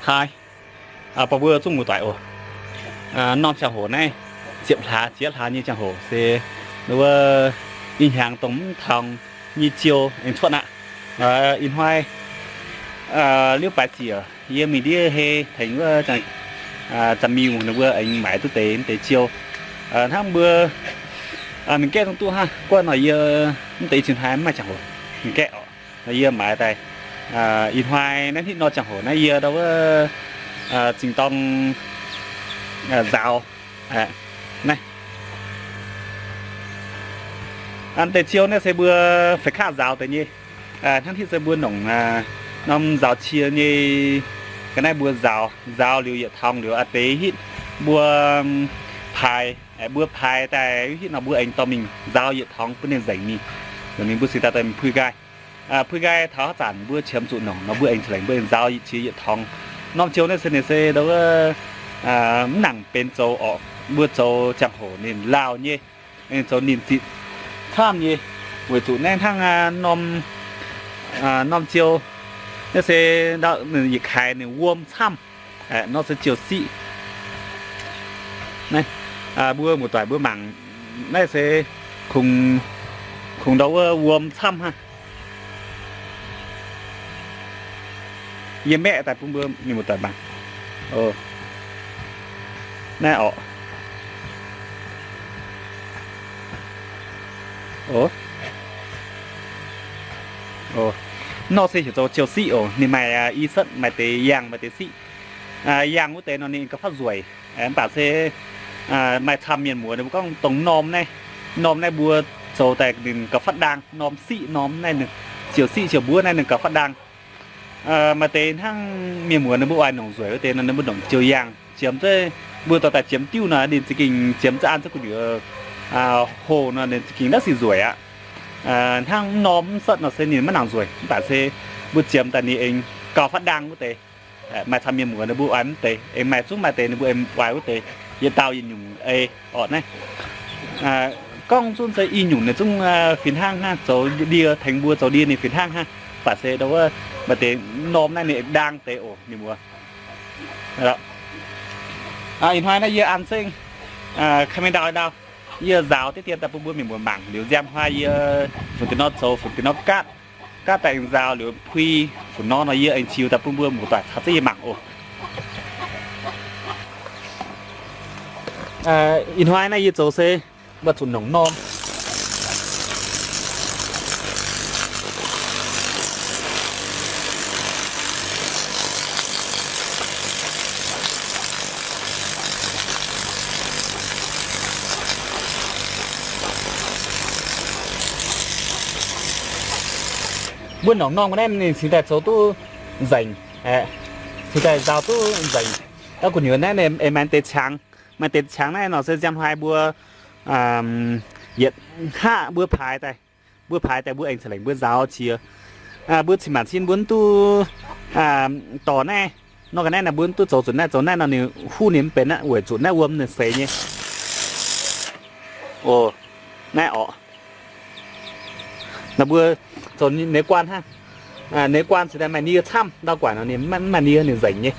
Haaix, baac mbuo zungv muoz-doic oc. Norm ziangh hoc naaiv ziepc hlaax, ziepc hlaax nyei ziangh hoc se wuov ih hnyangx dongh mv taux nyei jiou aengx cuotv aqv. Ih hnoi liuz baaix ziec yie mingh ndiev hei tengx wuov Za'miuh ninh mbuo aengx maaiz duqv deix deix jiou. Hnangv mbuo mingh gaeqv zungv duqv hnangv. Guov nor yie mv deix cin hnoi mv maaih ziangh hoc mingh gaeqv oc. Nor yie maaiz daaih ih hnoi naaiv hitv nor ziangh hoc naaiv yie ndau wuov zingh dorng nzaaux naaiv. An deix ziou naaiv se mbuo feix kaav nzaaux deix nyei. Hnangv hitv se mbuo nongc norm nzaaux cie nyei ga'naaiv mbuo nzaaux, nzaaux liuz yietc tongx liuz a'deix hitv mbuo paaix, mbuo paaix daaih hitv nor mbuo aengx dorh mingh nzaaux yietc tongx bun ninh nzengc mingh. Ninh mbuo cingx daaih daaih puix nqaai. Puix nqaai taux haaix zanc mbuo qiemx zuqc nongc nor mbuo aengx cingx lengc mbuo aengx nzaaux yietc cie yietc tongx. Norm ziou naaiv se ninh se ndau wuov mv nangc benx zoux orqc. Mbuo zoux ziangh hoc ninh lauh nyei, zoux ninh zitc camv nyei. Weic zuqc naaiv hnangv norm, norm ziou naaiv se ndau yietc kaaix ninh wuom camv. Nor se ziou siqv. Naaiv mbuo muoz-doic mbuo mangc naaiv se kungx, kungx ndau wuov wuom camv hnangv. Yie maeqv daaih bun mbuo mienh muoz-doic mangc. Naaiv orqc. Nor se heuc zoux ziou siqv oc. Ninh maaih i setv, maaih deix yangh, maaih deix siqv. Yangh wuov deix nor ninh gauh fatv nzueic. Mv baac se maaih camv mienh muoz ninh mbuo gorngv dongh norm naaiv, norm naaiv mbuo zoux daaih ninh gauh fatv ndaang. Norm siqv norm naaiv, ziou siqv ziou mbuov naaiv ninh gauh fatv ndaang. Maaih deix hnangv mienh muoz ninh mbuo oix nongc nzueic wuov deix nor ninh mbuo nongc ziou yangh. Ziemx zuqc mbuo dorh daaih ziemx diuv nor ninh za'gengh ziemx zuqc an zuqc gu'nyuoz hoc nor ninh za'gengh naaiv sic nzueic aqv. Hnangv mv norm mv setv nor se ninh maiv nangc nzueic, mv baac se mbuo ziemx daaih ninh aengx gauh fatv ndaang wuov deix. Maaih camv mienh muoz ninh mbuo oix mv deix, aengx maaih zungv maaih deix ninh mbuo aengx oix wuov deix, yietc dauh yietc nyungc ei orqc naaiv. Gorngv zungv se i nyungc ninh zungv fih hnangv hnangv, zoux ndie tengx mbuo zoux ndie ninh fih hnangv hnangv. Baac se ndau wuov maaih deix norm naaiv ninh ndaang deix oc mienh muoz. Ih hnoi naaiv yie an zengv camera ndau, yie nzaaux diqv dien daaih bun mbuo mienh muoz mangc liuz nziang hnoi yie funx deix nor zoux, funx deix nor gaatv, gaatv daaih aengx nzaaux liuz pui funx nor nor yie aengx ziux daaih bun mbuo muoz-doic caux zengv yie mangc oc. Ih hnoi naaiv yie zoux se mbuo zuqc nongc norm. Mbuo nongc norm ga'naaiv ninh cingx daaih zoux duqv nzengc, cingx daaih nzaaux duqv nzengc. Dauh gu'nyuoz naaiv aengx maaih deix qangx, maaih deix qangx naaiv nor se nziang hnoi mbuo yietc haav mbuo paaix daaih, mbuo paaix daaih mbuo aengx ceix lengc mbuo nzaaux qiex. Mbuo cin maanc cin mbuo mv duqv dorh naaiv, nor ga'naaiv naaiv mbuo mv duqv zoux zuqc naaiv, zoux naaiv nor ninh huv ninh mv benx aqv, weic zuqc naaiv wuom ninh seix nyei. Oc, naaiv orqc. Naaiv mbuo zoux neix guaan hnangv. Neix guaan cingx daaih maaih nie camv, ndau guaaic nor ninh mv maaih nie ninh nzengc nyei.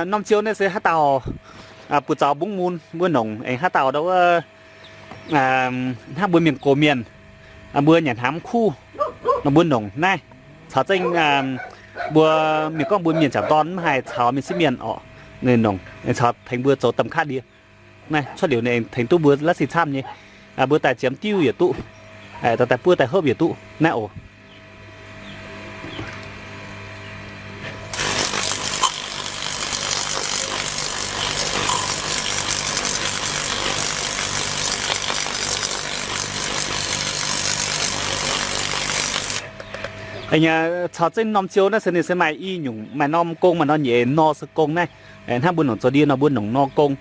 Norm ziou naaiv se haaix dauh buoz-zaux mbungv mun mbuo nongc, aengx haaix dauh ndau wuov hnangv mbuo mienh gox mienh, mbuo nyanc hnaangx mv kuv nor mbuo nongc naaiv. Caux zengv mbuo mienh gorngv mbuo mienh jangc dorn mv haih caux mienh sieqv mienh orqc, ninh nongc caux tengx mbuo zoux domh kaqv ndie. Naaiv cuotv liuz ninh tengx duqv mbuo la'sic camv nyei. Mbuo daaih ziemx diuv yietc duqv, daaih buov daaih hopv yietc duqv naaiv oc. Caux zengv norm ziou naaiv se ninh se maaih i nyungc, maaih norm gong, maaih norm nyeic nor se gong naaiv. Hnangv mbuo nongc zoux ndie nor mbuo nongc nor gong.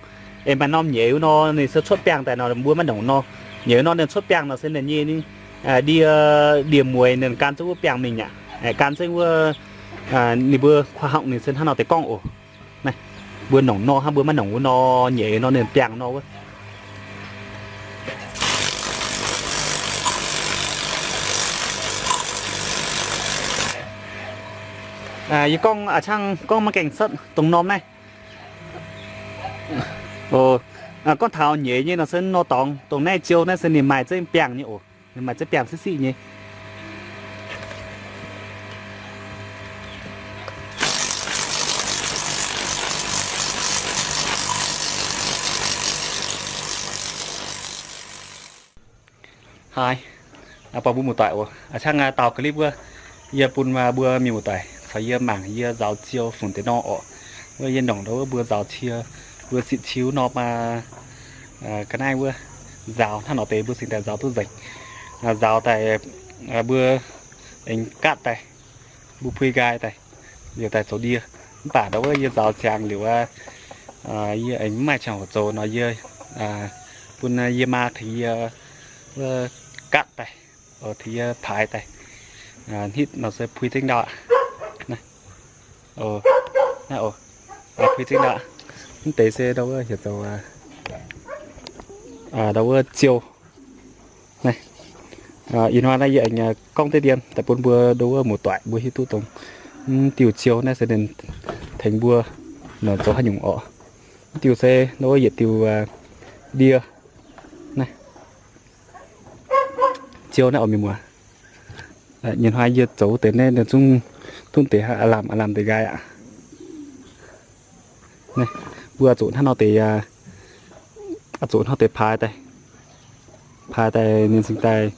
Aengx maaih norm nyeic wuov nor ninh se cuotv biangh daaih nor mbuo maiv nongc nor. Nyeic wuov nor ninh cuotv biangh nor se ninh nyei ndie, ndie-mueiz ninh gan zengv wuov biangh mingh aqv. Gan zengv wuov, ninh mbuo khoa học ninh se hnangv nor deix gorngv oc. Naaiv, mbuo nongc nor hnangv, mbuo maiv nongc wuov nor nyeic nor ninh biangh nor wuov. Yie gorngv a'cangv gorngv maiv gaengh cuotv dongh norm naaiv. Gorngv taux nyeic nyei nor se nor dorngx, dongh naaiv ziou naaiv se ninh maaih zengv biangh nyei oc. Ninh maaih zengv biangh siqv siqv nyei. Haaix, buatc mbuo muoz-doic oc, a'cangv dau clip wuov, yie bun mbuo mienh muoz-doic caux yie mangc yie nzaaux ziou fungc deix nor orqc. Wuov yie nongc ndau wuov mbuo nzaaux cie, mbuo sipv cie wuov norm aa, ga'naaiv wuov nzaaux hnangv nor deix mbuo cingx daaih nzaaux duqv nzengc. Nzaaux daaih mbuo aengx gaatv daaih, mbuo puix nqaai daaih, liuz daaih zoux ndie. Mv baac ndau wuov yie nzaaux ziangx liuz aqv, yie aengx mv maaih qangx hoc zoux nor yie bun yie maa tengx yie wuov gaatv daaih, tengx yie paaix daaih, hnitv nor se puix zengv ndau aqv. Naaiv, puix zengv ndau aqv. Mv deix se ndau wuov heuc zoux ndau wuov ziou. Naaiv, ih hnoi naaiv yie aengx gorngv deix dien daaih bun mbuo ndau wuov muoz-doic mbuo hiuv duqv dongh mv diuh ziou naaiv se ninh tengx mbuo nongc zoux haaix nyungc orqc. Mv diuh se ndau wuov yietc diuh ndie. Naaiv, ziou naaiv oc mienh muoz. Nyei hnoi yie zoux deix naaiv zungv, zungv deix aav lamh aav lamh deix nqaai aqv. Mbuo zuqc hnangv nor deix, zuqc hnangv deix paaix daaih, paaix daaih ninh cingx daaih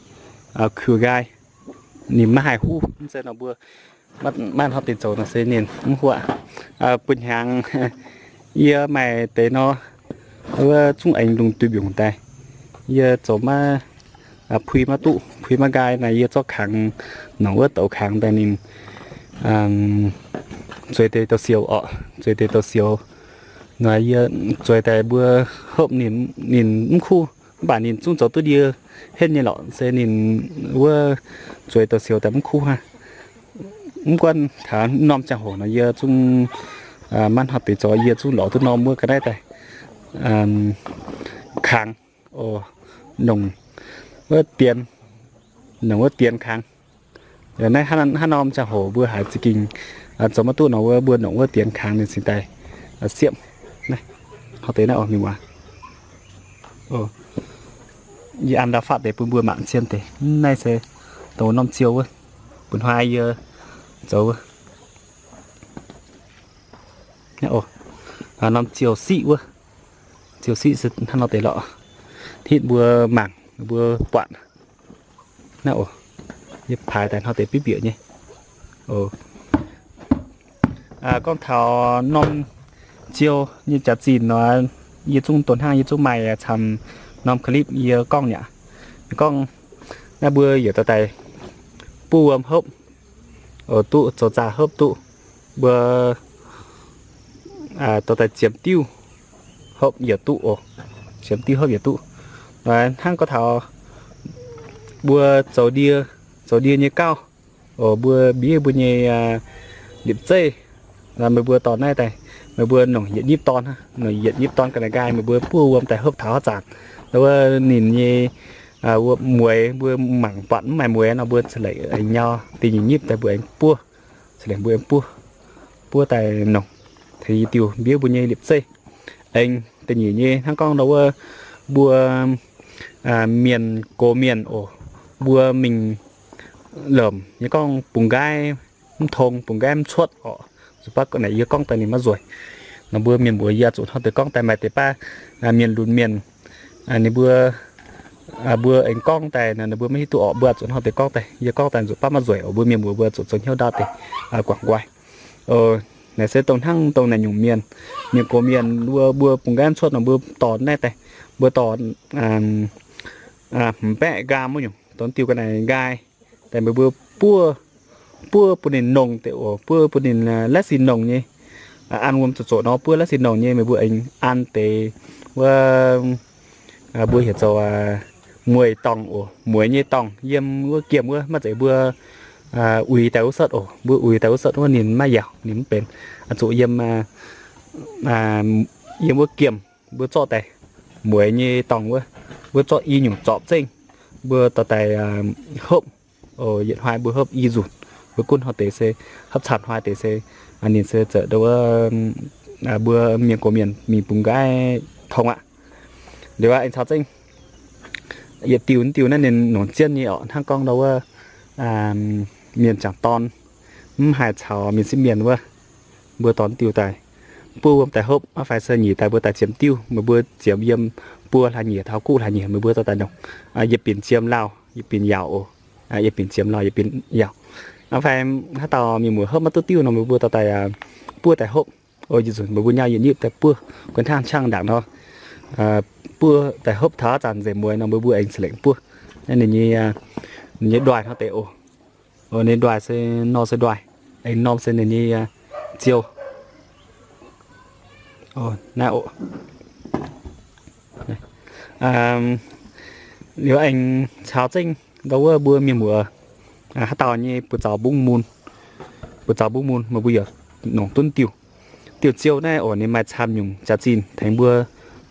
kuh nqaai, ninh maiv haih huv. Mv zeiz nor mbuo maiv hnangv deix zoux nor se ninh mv huv aqv. Bun hnyangx yie maaih deix nor, wuov zungv aengx lungh duih mbiungc daaih. Yie zoux maiv, puix maiv duqv, puix maiv nqaai naaic yie zorqv kangx, nongc wuov douz kangx daaih ninh zueiz deix douz-sioux orqc, zueiz deix douz-sioux. Naaic yie zueiz daaih mbuo hopv ninh, ninh mv kuv. Mv baac ninh zungv zoux duqv ndie henv nyei lorqc, se ninh wuov zueiz douz-sioux daaih mv kuv hnangv. Mv guanh taux norm ziangh hoc nor yie zungv maiv hnangv deix zoux, yie zungv lorz duqv norm wuov ga'naaiv daaih kangx, nongc wuov dienx, nongc wuov dienx kangx. Naaiv hnangv norm ziangh hoc mbuo haiz za'gengh zoux maiv duqv nor wuov mbuo nongc wuov dienx kangx ninh cingx daaih siepv. Naaiv, hnangv deix naaiv oc mienh muoz. Yie an ndau fatv deix bun mbuo mangc zien deix. Naaiv se dongh norm ziou wuov, bun hnoi yie zoux wuov. Norm ziou siqv wuov, ziou siqv se hnangv nor deix lorqc. Hitv mbuo mangc mbuo buatc. Naaiv oc, yie paaix daaih hnangv deix bieqc-bieqc nyei. Gorngv taux norm ziou nyei jaax-zinh nor, yie zungv donx hnangv yie zungv maaih camv norm clip yie gorngv nyei aqv. Gorngv naaiv mbuo yietc dorh daaih buov wuom hopv, duqv zoux zaah hopv duqv, mbuo dorh daaih ziemx diuv hopv yietc duqv oc. Ziemx diuv hopv yietc duqv. Hnangv gorngv taux mbuo zoux ndie, zoux ndie nyei gauh oc, mbuo mbiev mbuo nyei liepc zeiv, meih mbuo dorh naaiv daaih, meih mbuo nongc yietc nyipv dorn, nongc yietc nyipv dorn ga'naaiv nqaai meih mbuo buov wuom daaih hopv taux haaix zanc, wuov ninh nyei mueiz mbuo mangc buatc mv maaih mueiz nor mbuo ca'lengc nyau da'nyeic nyipv daaih mbuo aengx buov, ca'lengc mbuo aengx buov, buov daaih nongc tengx i diuh mbiev mbuo nyei liepc zeiv. Aengx da'nyeic nyei hnangv gorngv nor wuov mbuo mienh gox mienh oc, mbuo mingh lomc nyei gorngv bungx nqaai mv tong, bungx nqaai mv cuotv orqc, zuqc baav naaic yie gorngv daaih ninh maiv nzueic. Nor mbuo mienh muoz yie zuqc hnangv deix gorngv daaih maaih deix baav mienh lunx mienh, ninh mbuo, mbuo aengx gorngv daaih nor ninh mbuo maiv hiuv duqv orqc, mbuo zuqc hnangv deix gorngv daaih, yie gorngv daaih zuqc baav maiv nzueic oc, mbuo mienh muoz mbuo zuqc zoux hnyouv ndaauv deix guangc nqoi. Naaic se dongh hnangv dongh naaic nyungc mienh, mienh gox mienh mbuo, mbuo bungx nqaai mv cuotv nor mbuo dorh naaiv daaih, mbuo dorh hmz baeqv nqaam wuov nyungc, dorh diuh ga'naaiv nqaai daaih meih mbuo buov, buov bun ninh nongh deix oc, buov bun ninh laaiv sin nongh nyei. An wuom zoqc zoqc nor buov laaiv sin nongh nyei, meih mbuo aengx an deix wuov, mbuo heuc zoux mueiz dorngh oc, mueiz nyei dorngh yiem wuov giemh wuov, maiv zeiz mbuo uix daaih wuov setv oc. Mbuo uix daaih wuov setv wuov ninh maiv yaauc, ninh mv benx. Zuqc yiem, yiem wuov giemh mbuo zorqv daaih mueiz nyei dorngh wuov, mbuo zorqv i nyungc zorpc zengv, mbuo dorh daaih hopv. Yietc hnoi mbuo hopv i nzunc, mbuo gunv hnoi deix se hopv camv hnoi deix se ninh se zoux wuov, mbuo mienh gox mienh mingh bungx nqaiv tong aqv. Liuz aengx caux zengv yietc diuh, diuh naaiv ninh nongc jienv nyei oc. Hnangv gorngv ndau wuov mienh jangc dorn mv haih caux mienh sieqv mienh wuov, mbuo dorh diuh daaih buov wuom daaih hopv, mv fai se nyic daaih mbuo daaih ziemx diuh, meih mbuo ziemx yiem buo hlaax nyieqc taux guqv hlaax nyieqc meih mbuo dorh daaih nongc. Yietc binc ziemx lauh, yietc binc yaauc oc. Yietc binc ziemx lauh, yietc binc yaauc. Mv fai haaix dauh mienh muoz hopv maiv duqv diuh nor meih mbuo dorh daaih buov daaih hopv. Yietc nzunc meih mbuo nyau yietc nyutv daaih buov, guon hnangv qangx ndaangc nor, buov daaih hopv taux zanc nzengc mueiz nor meih mbuo aengx cingx lengc buov. Naaiv ninh nyei, ninh nyei ndoih hnoi deix oc. Ninh ndoih se nor se ndoih, aengx norm se ninh nyei ziou. Naaiv oc. Liuz aengx caux zengv ndau wuov mbuo mienh muoz, haaix dauh nyei buoz-zaux mbungv mun, buoz-zaux mbungv mun meih mbuo yaac nongc duqv diuh. Diuh ziou naaiv oc, ninh maaih camv nyungc jaax-zinh tengx mbuo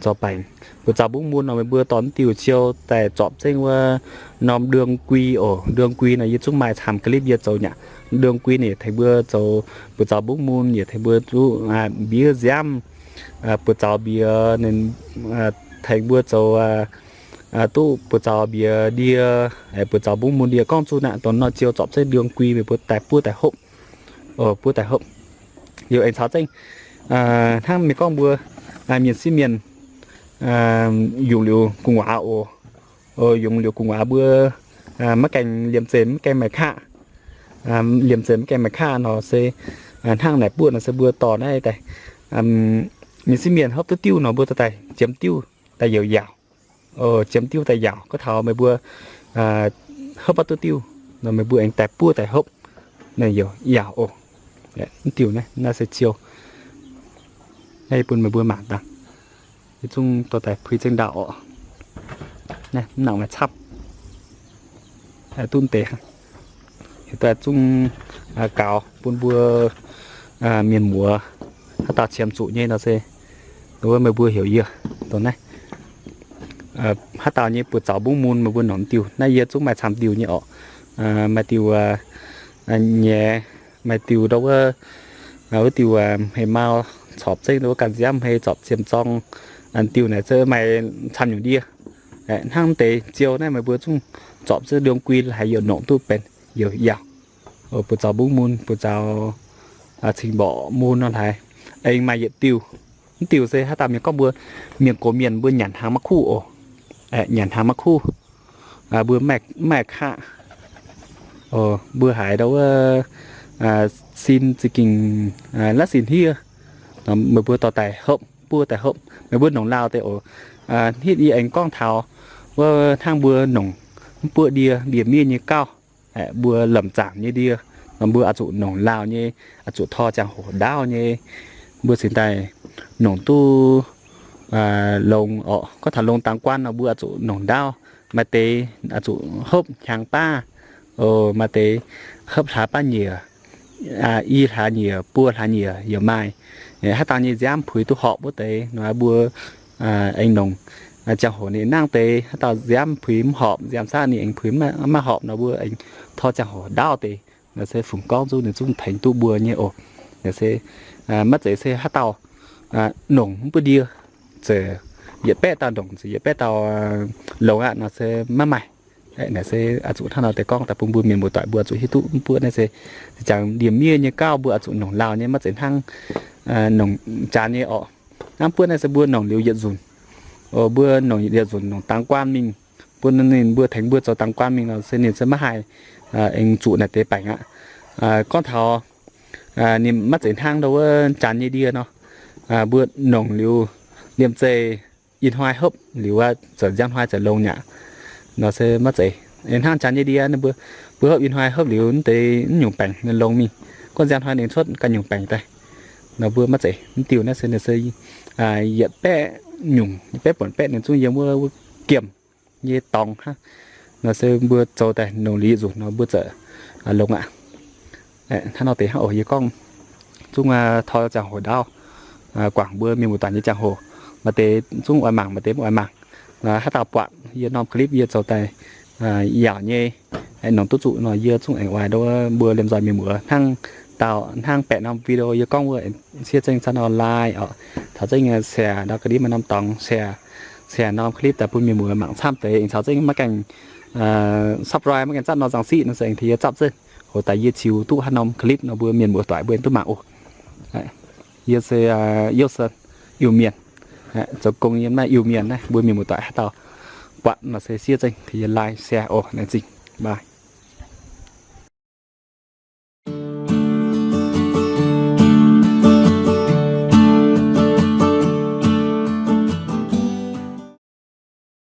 zorc baengc. Buoz-zaux mbungv mun nor meih mbuo dorh diuh ziou daaih zorpc zengv wuov norm đương quy oc. Đương quy nor yie zungv maaih camv ga'lipv yie zoux nyaqc. Đương quy ninh tengx mbuo zoux buoz-zaux mbungv mun, yaac tengx mbuo duqv mbiev nziaamv, buoz-zaux mbiex, tengx mbuo zoux duqv buoz-zaux mbiex ndie, buoz-zaux mbungv mun ndie gorngv zuqc naaiv dongh nor ziou zorpc zengv đương quy meih mbuo daaih buov daaih hopv. Buov daaih hopv. Liuz aengx caux zengv hnangv mienh gorngv mbuo mienh sieqv mienh yungz liuz gu'nguaaz oc. Yungz liuz gu'nguaaz mbuo maiv gaengh liemh zeih maiv gaengh maaih qaqv. Liemh zeih maiv gaengh maaih qaqv nor se hnangv naaic buov nor se mbuo dorh naaiv daaih, mienh sieqv mienh hopv duqv diuh nor mbuo dorh daaih ziemx diuv daaih youc yaauc. Ziemx diuv daaih yaauc. Gorngv taux meih mbuo hopv maiv duqv diuh nor meih mbuo aengx daaih buov daaih hopv. Naaiv youc yaauc oc. Mv diuh naaiv, naaiv se ziou. Naaiv yie bun meih mbuo mangc daaih. Yie zungv dorh daaih puix zengv ndau oc. Naaiv mv nangc maaih camv. Duqv deix hnangv. Heuc daaih zungv gaux bun mbuo mienh muoz haaix dauh qiemx zuqc nyei nor se, wuov meih mbuo heuc yie dongh naaiv. Haaix dauh nyei buoz-zaux mbungv mun meih mbuo nongc diuh. Naaiv yie zungv maaih camv diuh nyei oc. Maaih diuh nyei, maaih diuh ndau wuov, wuov diuh hmei mau corc zengv ndau wuov ganh nziaamv hmei corc ziem zorng. Diuh naaic se maaih camv nyungc ndie. Hnangv deix ziou naaiv meih mbuo zungv zorpc zengv đương quy haiz youc nongc duqv benx youc yaauc. Buoz-zaux mbungv mun, buoz-zaux cing-mborqc mun nor haaix, aengx maaih yietc diuh. Mv diuh se haaix dauh mienh gorngv mbuo mienh gox mienh mbuo nyanc hnaangx maiv kuv oc. Nyanc hnaangx maiv kuv, mbuo mv maaih qaqv. Mbuo haiz ndau wuov sin za'gengh la'sin hniev, meih mbuo dorh daaih hopv, buov daaih hopv, meih mbuo nongc lauh deix oc. Hnitv yie aengx gorngv taux wuov hnangv mbuo nongc mv buoqv ndie, ndie-miev nyei gauh, mbuo lamh zaangc nyei ndie, mbuo oix zuqc nongc lauh nyei, oix zuqc tor ziangh hoc ndaauv nyei, mbuo cingx daaih nongc duqv longx oc. Gorngv taux longx dangx guaan nor mbuo oix zuqc nongc ndaauv. Maaih deix oix zuqc hopv hnyangx baav, maaih deix hopv hlaax baav nyieqc, i hlaax nyieqc, buo hlaax nyieqc yaac maaih. Haaix dauh nyei nziaamv puix duqv horpc wuov deix nor mbuo aengx nongc. Ziangh hoc ninh nangv deix haaix dauh nziaamv puix mv horpc, nziaamv saav ninh aengx puix maiv horpc nor mbuo aengx tor ziangh hoc ndaauv deix. Naaiv se fungx gorngv zungv ninh zungv tengx duqv mbuo nyei oc. Naaiv se maiv zeiz se haaix dauh nongc mv buoqv ndie, zeiz yietc baeqv dauh nongc, yietc baeqv dauh longx aqv nor se maiv maaih. Naaiv se oix zuqc hnangv nor deix gorngv daaih bun mbuo mienh muoz-doic mbuo zuqc hiuv duqv mv buoqv naaiv se, jangx ndie-miev nyei gauh mbuo oix zuqc nongc lauh nyei, maiv zeiz hnangv nongc jaan nyei orqc. Hnangv buoqv naaiv se mbuo nongc liuz yietc nzunc, mbuo nongc yietc nzunc nongc dangx guaan mingh, bun ninh mbuo tengx mbuo zoux dangx guaan mingh nor se ninh se maiv haih aengx zuqc naaic deix baengc aqv. Gorngv taux ninh maiv zeiz hnangv ndau wuov jaan nyei ndie nor, mbuo nongc liuz liemh zeih ih hnoi hopv liuz aqv, zoux nziang hnoi zoux longx nyaqc nor se maiv zeiz. Hnangv janx nyei ndie ninh mbuo, mbuo hopv ih hnoi hopv liuz mv deix mv nyungc baengc ninh longx mingh. Gorngv nziang hnoi ninh cuotv ganh nyungc baengc daaih nor mbuo maiv zeiz. Mv diuh naaiv se ninh se yietc baeqv nyungc, baeqv buonc baeqv ninh zungv yiem wuov, wuov giemh nyei dorngx hnangv. Nor se mbuo zoux daaih longc liuz nzunc nor mbuo zoux longx aqv. Hnangv nor deix hnangv oc, yie gorngv zungv tor ziangh hoc ndaauv, guangc mbuo mienh muoz-doic nyei ziangh hoc. Maaih deix zungv oix mangc, maaih deix mv oix mangc. Haaix dauh buatc yie norm clip yie zoux daaih yaauc nyei, nongc duqv zuqc nor yie zungv aengx oix nduov mbuo liemh nzoih mienh muoz hnangv dauh hnangv baeqc norm video yie gorngv wuov, siev zengv caux nor like oc, caux zengv share nor ga'ndiev maaih norm dorngx share, share norm clip daaih bun mienh muoz mangc camv deix, aengx caux zengv maiv gaengh subscribe maiv gaengh zatv nor nzangc siqv nor se aengx tengx yie zapv zengv. Hoc daaih yie ziux duqv haaix norm clip nor mbuo mienh muoz-doic mbuo aengx duqv mangc oc. Yie se Youh Sen, Iu-Mienh, zoux gong yiem naaiv Iu-Mienh naaiv. Mbuo mienh muoz-doic haaix dauh buatc nor se siev zengv tengx yie like share oc. Laengz zingh, bye.